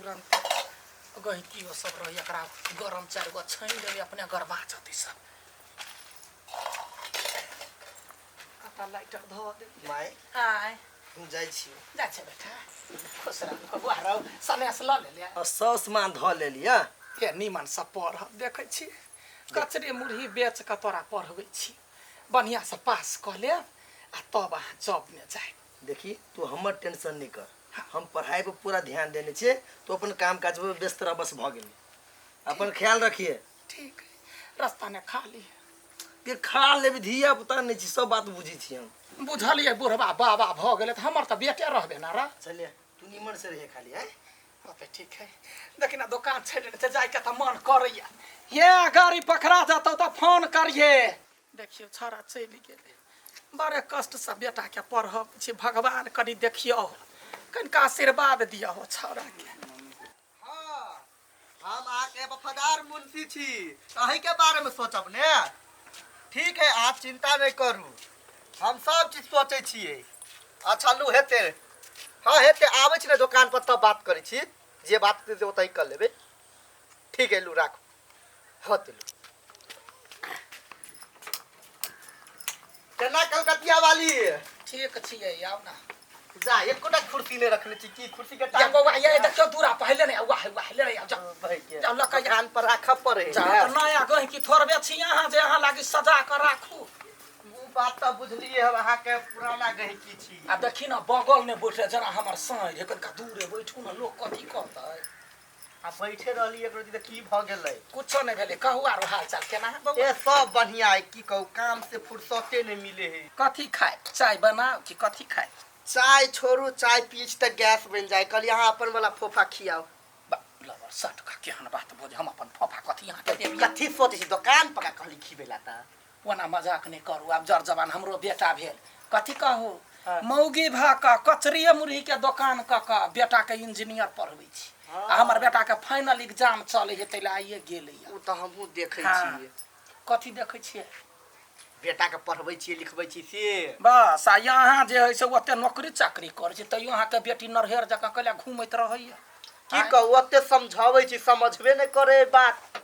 तुरंत गहिकियो सब रही एकरा गरम चारि गो छानि देबै अपने गरमा जेतै सब कतऽ लाइटर धऽ देलियै माय आय हम जाइ छी जाइ छै बेटा खुश रह बौआ रौ सनेस लऽ लेले आ सब सामान धऽ लेलियै हे नीमन से पढ़ देखै छी कचरे मुरही बेच कऽ तोरा पढ़बै छी बढ़िआँसँ पास कऽ लेब आ तब अहाँ जॉबमे जायब देखी तू हमर टेंशन नहीं कर हम पढ़ाई पर पूरा ध्यान देने छियै तू अपन काम काज पर व्यस्त रह बस भऽ गेलै अपन ख्याल रखिए ठीक है रास्ता ने खा ली के खा लेबै धिया पुता नहि छी सब बात बुझै छी हम बुझलियै बुढ़बा बाबा भऽ गेलै तऽ हमर तऽ बेटे रहबे ने रा चलिए तू निमन से रहिए खाली है हाँ तऽ ठीक है देखी ना दोकान छोड़ि देने छै जाइके तऽ मन करैया हे गाड़ी पकड़ा जतौ तऽ फोन करिहे देखियौ छौड़ा चलि गेलै बड़े कष्टसँ बेटाके पढ़ब छी भगवान कनि देखियौ कनिका आशीर्वाद दियौ छौड़ाके हाँ, हम अहाँके वफादार मुंशी छी अहीँके बारेमे सोचब ने ठीक है अहाँ चिंता नहि करू हम सब चीज सोचै छियै अच्छा लू हेतै हाँ हेतै आबै छी ने दोकान पर तब बात करै छी जे बात हेतै ओतहि कर लेबै ठीक है लू राखू हाँ तऽ लू केना कलकतिया वाली ठीक छियै आउ ना जा एकोटा कुर्सी नहि रखने छी की कुर्सी के या टांग बौआ ये देखियौ दूरा पहिले नहि वाह वाह ले आउ जाउ जाउ लऽ कऽ दुकान पर राखऽ पड़े जा तऽ नया गहिकी थोड़बे छी अहाँ जे अहाँ लागी सजा कऽ राखू ओ बात तऽ बुझलियै हम अहाँके पुराना गहिकी छी आ देखी ने बगल मे बैठे जेना हमर साँझ है कनिका दूरे बैठू ने लोक कथी कहतै आ बैठे रहली एक रोजी तऽ की भऽ गेलै कुछो नहि भेलै कहू आरो हाल चाल केना है बौआ ए सब बढ़िया है की कहू काम से फुर्सते नहीं मिले है कथी खाय चाय बनाउ कि कथी खाय चाय छोड़ू चाय पिए छी तऽ गैस बनि जाए कहलियै अहाँ अपन वाला फोफा खियाउ बा लबर सट का केहन बात बोझ हम अपन फफा कथी अहाँके देब कथी सोचै छी दोकान पका कहली खिबै ला तऽ ओना मजाक नहि करू आब जर जवान हमरो बेटा भेल कथी कहू मौगी भऽ कऽ कचरिए मुरहीके दोकान कऽ कऽ बेटाके इंजीनियर पढ़बै छी आ हमर बेटाके फाइनल एग्जाम चलै है ताहि लए आइए गेलैए ओ तऽ हमहूँ देखै छियै कथी देखै छियै बेटाके पढ़बै छियै लिखबै छियै से बस आ यहाँ जे है से ओते नौकरी चाकरी करै छै तैयो अहाँके बेटी नरहेर जकाँ कैला घूमैत रहैए की कहू ओते समझाबै छी समझबे नहि करे बात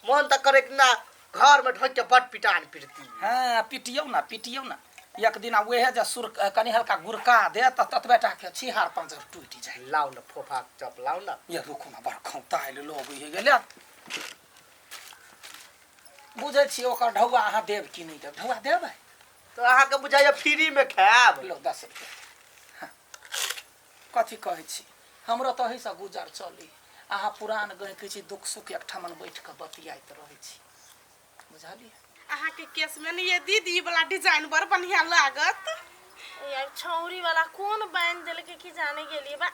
मन तऽ करे कि ना घर में ढोक के बड पिटान पिटती हाँ पिटियौ ना पिटियौ ना एक दिन उहे जे सुर कनि हल्का गुड़का दे तऽ ततबे टा के छिहार पाँजर टूटि जाय लाउ ना फोफा चप लाउ ना ये रुकू ना बड़ खौंतायल लोग हे गेलै बुझै छियै ओकर ढौआ अहाँ देब कि नहि देब ढौआ देबै तऽ अहाँके बुझाइया फ्री में खायब लो 10 रुपया। हाँ। कथी कहै छी हमरो तऽ एहिसँ गुजर चली अहाँ पुरान गहिकी छी दुख सुख एकठामन बैठ कऽ बतियाइत रहै छी बुझलियै अहाँके केस में ने ये दीदी वाला डिजाइन बड़ बढ़िया लागत यार छौरी वाला कोन बांध देलकै की जाने गेलिए बा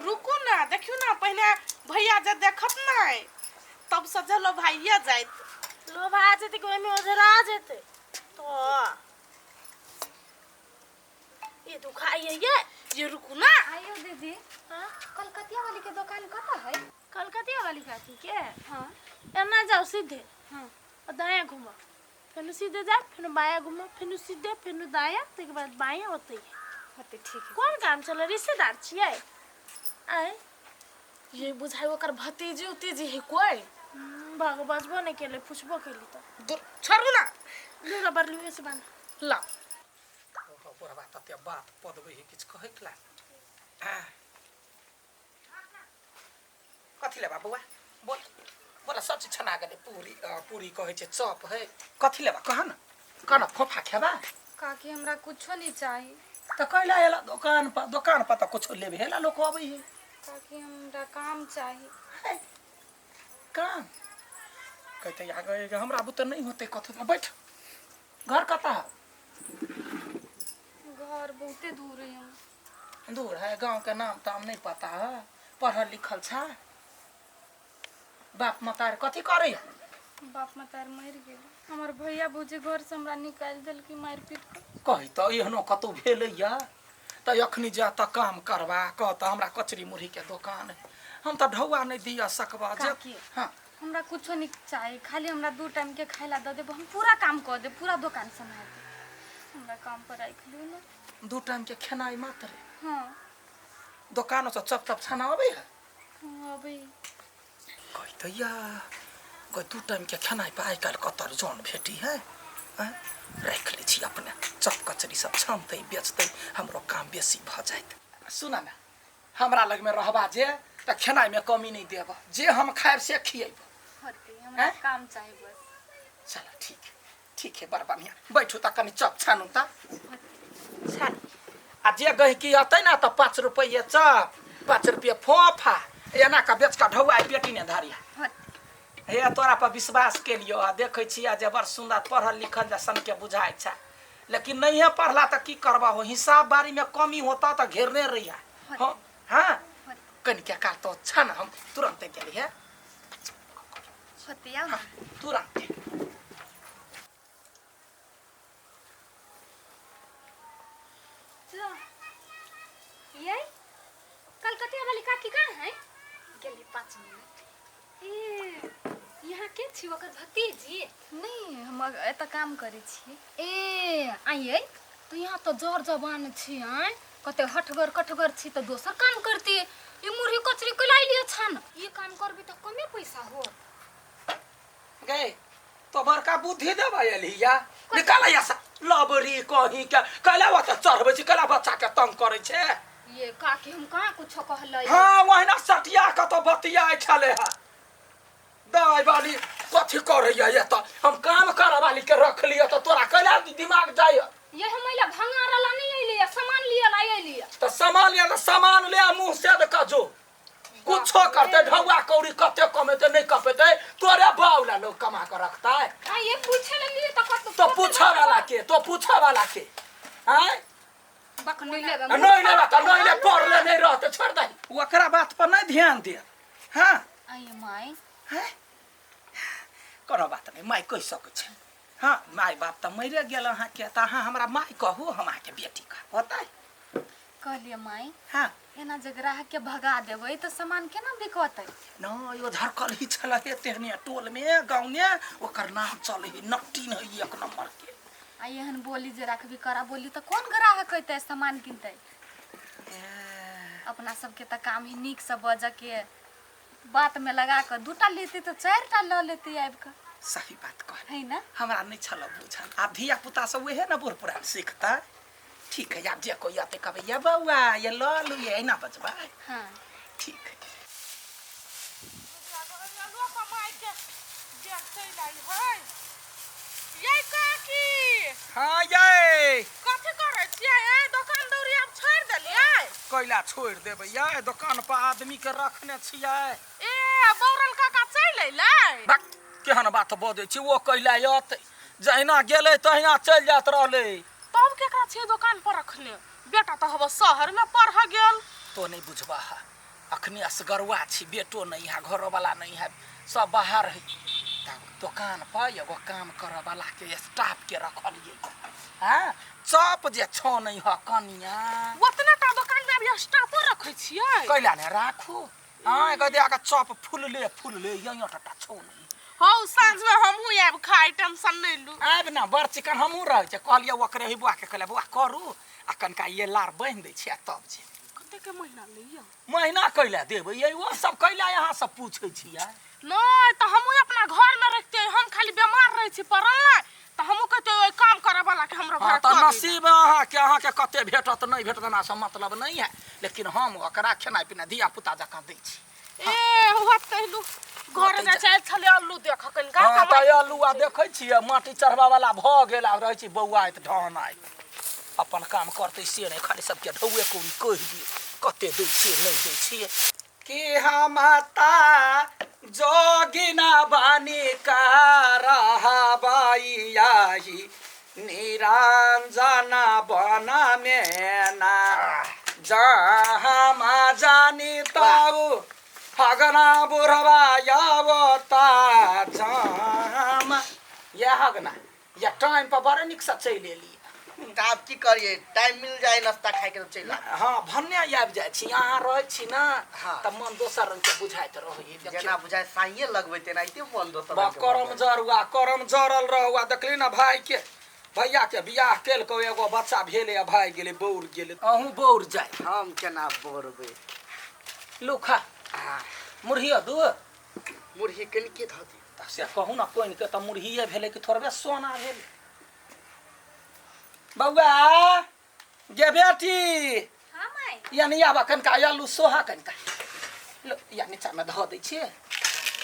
रुकू ना देखियौ ना पहिने भैया जे देखत नहीं तब सजलो भाइया जाइत लोभा जेतै कि ओहिमे ओझरा जेतै तो ये दुखाइए ये ये रुकू ना आइयो दीदी हाँ? कलकतिया वाली के दुकान कतऽ है कलकतिया वाली काकी के हाँ एना जाओ सीधे हाँ और दायाँ घूमो फेनु सीधे जाओ फेनु बायाँ घूमो फेनु सीधे फेनु दायाँ ताहिके बाद बायाँ ओतै होते ठीक है कोन काम चलै रिश्तेदार छियै आय ये बुझाइ ओकर भतीजी उतीजी है कोई भागो बजबो नहि केलै पुछबो केली तऽ दूर छोड़ू ना लू रबर लू से बान्ह ला बुढ़बा तते बात पदबै है किछु कहैके ला कथी लेबा बौआ बोल बोल सब चीज छना गेलै पूरी पूरी कहै छै चॉप है कथी लेबा कह न कह न फोफा खेबा काकी हमरा कुछो नहीं चाही तऽ कैला एला दोकान पर दोकान पर तऽ कुछो लेबे हेला लोक अबै है काकी हमरा काम चाही है, काम कहते आगे हमरा बुते नहि होतै कथी बैठ घर कतऽ है घर बहुते दूर है हम दूर है गांव के नाम ताम नहीं पता है पढ़ल लिखल छा बाप मतार कथी करे है बाप मतार मरि गेल हमर भैया भौजी घर से हमरा निकालि देलकै मारि पीट कऽ कही तऽ एहनो कतौ भेलैया तऽ अखनी जा तऽ काम करबा कह तऽ हमरा कचरी मुरही के दोकान है हम तऽ ढौआ नहि दिअ सकबा जे काकी। हाँ हमरा कुछो नहीं चाही खाली हमरा दू टाइम के खाय ला दऽ देब हम पूरा काम कऽ देब पूरा दोकान सम्हारि देब हमरा काम पर राखि लियौ ने दू टाइम के खेनाइ मात्र हाँ दोकानो से चप चप छाना अबै है अबै। कहै या गै 2 टाइम के खेनाइ पर आइ काल्हि कतऽ जन भेटी है। राखि लै छी अपने, चप कचरी सब छानतै बेचतै, हमरो काम बेसी भऽ जायत। सुन ने, हमरा लगमे रहबा जे तऽ खेनाइमे कमी नहि देब, जे हम खायब से खियेब। होतै, हमरा काम चाही बस। चल ठीक ठीक है, बड़ बढ़िआँ। बैठू तऽ कनि चप छानू तऽ। आ जे गहिकी अतै ने तऽ 5 रुपैए चप, 5 रुपैए फोफा, एना कऽ बेच कऽ ढौआ पेटी ने धरिया। हे तोरा पर विश्वास केलियो आ देखै छियै जे बड़ सुन्दर पढ़ल लिखल जैसन के बुझाइ छै, लेकिन नहिए पढ़ला तऽ की करबा हो, हिसाब बारीमे कमी होता तऽ घेरने रहिया। हाँ हाँ कनिके काल तो अच्छा ना, हम तुरंते गेली है। हाँ, तुरंते। ये कलकतिया वाली काकी कहाँ है? गेली 5 मिनट। ए यहाँ के छी ओकर भतीजी? नहीं, हम एतऽ काम करै छी। ए आइए तो यहाँ तो जर जवान छी, आय कते हठगर कठगर छी तऽ दोसर काम करती। ई मुरही कचरी कैला लिअ छन? ई काम करबी तऽ कमे पैसा हो। गए तो बड़का बुद्धि देबै एलिया, निकाल ऐसा लबरी कहीं के कैला बच्चा चढ़बै छी, कैला बच्चा के तंग करै छै। ये काकी हम कहाँ कुछो कहलै? हाँ वहिना सटिया के तो बतियाइ छलै है। दाइ वाली कथी करैया ये, तऽ हम काम करऽ वाली के रख लिअ तऽ तोरा कैला दिमाग जाइए? ये हम अइला भंगार ला नहीं अइली, सामान लिअ ला अइली। तऽ सामान लिअ तऽ सामान ले, मुँह से कऽ जो कुछो करते, ढौआ कौड़ी कते कमेते नहीं कपेते, तोरे बाउला लोग कमा के रखता है। आ ये पूछे ले लिए तो कत तो पूछा वाला के, तो पूछा वाला के आय बक नहीं लेबे, नहीं लेबे त नहीं ले, पढ़ले नहीं रहते छोड़ दे, ओकरा बात पर नहीं ध्यान दे। हां आई my हैं कोनो बात नहीं, माय कहि सकै छै। हां my बाप त मरे गेल अहाँ के, त अहाँ हमरा my कहू, हम अहाँ के बेटी कहब, होतै? कहलिए माय। हाँ एना जे ग्राहक के भगा देबै तऽ सामान केना बिकतै? न यो झरकल ही छल हे तेहने टोल में गाँव में, ओकर नाम चले ही नट्टी न ही 1 नंबर के। आ एहन बोली जे राखबी करा बोली तऽ कोन ग्राहक अइतै सामान किनतै? अपना सबके तऽ काम ही नीक से बजऽ के, बात में लगा कऽ 2टा लेती तऽ 4टा लऽ लेती आबि कऽ। सही बात कह है ना, हमरा नहीं छल बुझल। आब धिया पुता सब वहे ना बूढ़ पुरान सीखता। ठीक है, आब जे कोई आते कहबै ये बौआ ये लऽ लू, ये एना बजबै। हाँ ठीक है। हाँ ये कथी करै छियै? ए दोकान दौरी आब छोड़ि देलियै? कैला छोड़ि देबै ये, दोकान पर आदमी के रखने छियै। ए बौरल काका चलि अयलै? भक, केहन बात बजै छी, ओ कैला अयतै, जहिना गेलै तहिना चलि जाइत रहलै। तब केकरा छियै दोकान पर रखने? बेटा तऽ हबो शहर में पढ़ गेल। तो नहीं बुझबा है, अखनी असगरुआ छी, बेटो नहीं है, घरोवाला नहीं है, सब बाहर है। दोकान पर एगो काम करऽ वाला के स्टाफ के रखलियै। हाँ चप जे छो नहीं है कनिया, ओतना टा दोकान में अभी स्टाफो रखै छियै? कैला ने राखू। हाँ एगो दे के चप फुलले फुलले यही टा छो नहीं। हौ साँझ में हमहूँ आयब खाय, टेंशन नहीं लू। आयब ना, बड़ चिकन हमहूँ रहै छै। कहलियै ओकरे ही बौआ के, कहलियै बौआ करू आ कनिका ये लार बान्हि दै छियै तब जे। कते के महीना लैया? महीना कैला देबै ये, ओ सब कैला अहाँ सब पूछै छियै? नहीं तऽ हमहूँ अपना घर में रखते, हम खाली बीमार रहै छी पड़ल नहि, तऽ हमहूँ कहते ओहि काम करऽ वाला के हमरा घर तऽ नसीब अहाँके, अहाँके कते भेटत नहीं भेटत हमरा सब मतलब नहीं है, लेकिन हम ओकरा खेनाइ पिनाइ धिया पुता जकाँ दै छी। ए होत कहलू घर जाइ छै छलै अल्लू देख कनिका। हां तऽ अल्लू आ देखै छियै माटी चढ़बा वाला भऽ गेल, आब रहै छी बौआइत ढहनाइत, अपन काम करतै से नहि, खाली सबके ढौए कौड़ी कहि दियै कते दै छियै नहि दै छियै। कि हम जोगिना बानी का रहबाई निरंजना बना मेना, जहाँ जानी ताऊ हगना बुढ़वा यावता जहाँ। ये हगना या टाइम पर बड़ नीक से चलि एलियै। आब की करिए, टाइम मिल जाए नाश्ता खाए के तो चलि आब। हाँ भन्ने आबि जाइ छी, अहाँ रहै छी ना। हाँ। तऽ मन दोसर रंग के बुझाइत रहै, जेना बुझाय साइये लगबै तेनाहिते मन दोसर रंग के करम जरुआ करम जरल रहुआ। देखली ना भाई के, भैया के बियाह केलकै, एगो बच्चा भेलै आ भागि गेलै, बौर गेलै। अहूँ बौर जाय। हम केना बौरबै? लूखा आ मुरहियो दू। मुरही कनिके धऽ दियौ। तऽ से कहू ने, पानिके तऽ मुरहिए भेलै कि थोड़बे सोना भेलै? बौआ गे बेटी। हाँ माय। यानी आब कनिका आलू सोहा कनिका लो, या नीचामे धऽ दै छियै।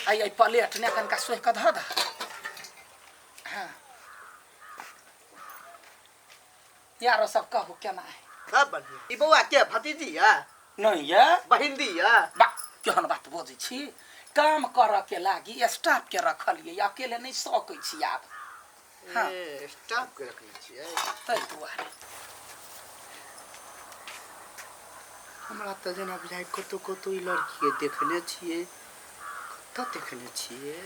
आ एहि प्लेट ने कनिका सोहि कऽ धऽ दह। हाँ, यारो सब कहू केना है? सब बढ़िया। ई बौआ के भतीजी या? नहीं ये। बहिंदी या? बा, केहन बात बजै छी? काम करऽ के लागी स्टाफ के रखलियै, अकेले नहि सकै छी आब। हाँ। ए, स्टाफ के रखने छियै। ताहि दुआरे। हमरा तऽ जेना बुझाइ कतौ कतौ ई लड़की के देखने छियै। कतऽ देखने छियै?